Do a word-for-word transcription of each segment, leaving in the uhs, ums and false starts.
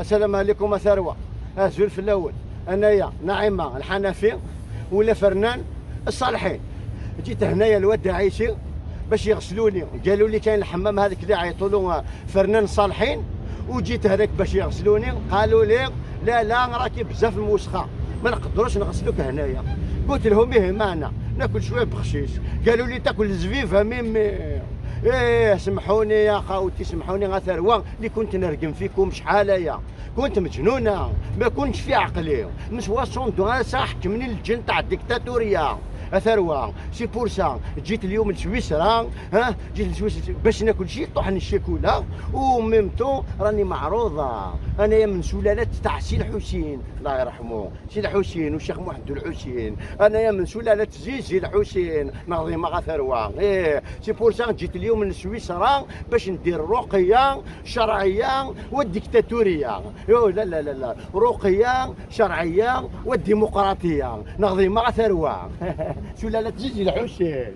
السلام عليكم أثروة. أزول في الأول. أنايا نعيمة الحنفي ولا فرنان الصالحين. جيت هنايا الواد عيسي باش يغسلوني، قالوا لي كاين الحمام هذاك اللي عيطوا له فرنان الصالحين، وجيت هذاك باش يغسلوني، قالوا لي: "لا، لا، راكي بزاف موسخة، ما نقدروش نغسلوك هنايا". قلت لهم: "إيه، معنا ناكل شوية بخشيش". قالوا لي: "تاكل الزفيفة ميمي". إيه، سمحوني يا خاوتي، سمحوني، غا ثروة اللي كنت نرقم فيكم شحال هيا. كنت مجنونة، ما كنتش في عقلي. من soixante-douze أنا صح حكمني الجن تاع الديكتاتورية. أثروة، c'est pour ça جيت اليوم لسويسرا، ها، جيت لسويسرا باش ناكل شي طحن الشيكولا، و même temps راني معروضة. أنايا من سلالة تاع سي الحسين، الله يرحمه، سي الحسين والشيخ محمد الحسين. أنايا من سلالة زيزي الحسين، ناضي مع ثروة. إيه، c'est pour ça جيت اليوم لسويسرا باش ندير رقية شرعية والديكتاتورية. يو، لا، لا، لا، لا. رقية شرعية والديمقراطية. ناضي مع ثروة. سلالة زيزي الحسين.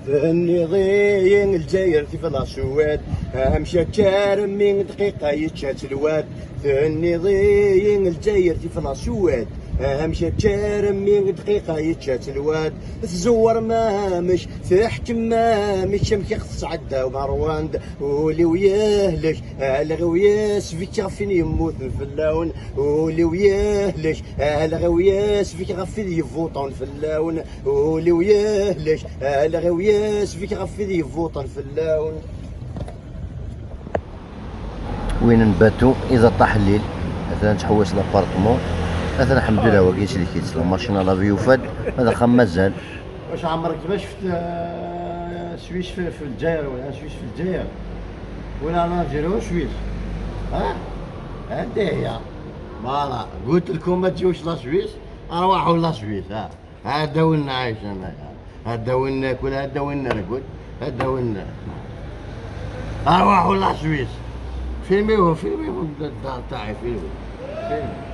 Tenniḍ-iyi Lezzayer tif la Suède, amcakar mi dqiqa yečča-tt lwad. Tenniḍ-iyi Lezzayer tif la Suède, amcakar mi dqiqa yečča-tt lwad. Tzewwer mamec, teḥkem mamec, amek i ɣ-tesɛedda Marwand. Ul-iw yehlek, alɣiw yesbek ɣef win yemmuten fell-awen. Ul-iw yehlek, alɣiw yesbek ɣef wid yevvuṭen fell-awen. Ul-iw yehlek, alɣiw yesbek ɣef wid yevvuṭen fell-awen. Win n Batu, iḍ aṭaḥ llil, atan ttḥewwis l'appartement, atan ḥemdullah wagi isellek-itt, la machine à laver yufa-d, ad axxam mazal. واش عمرك ما شفت آه، سويس في, في الجزائر ولا سويس في الجزائر؟ ولا لافيرو سويس؟ ها؟ هذه هي. فوالا، قلت لكم ما تجيوش لا سويس، ارواحوا لا سويس. ها، هذا وين عايش انا. هذا وين ناكل، هذا وين نرقد، هذا وين. ارواحوا لا سويس. فيلميهم، فيلميهم الدار تاعي، فيلميهم. فيلميهم.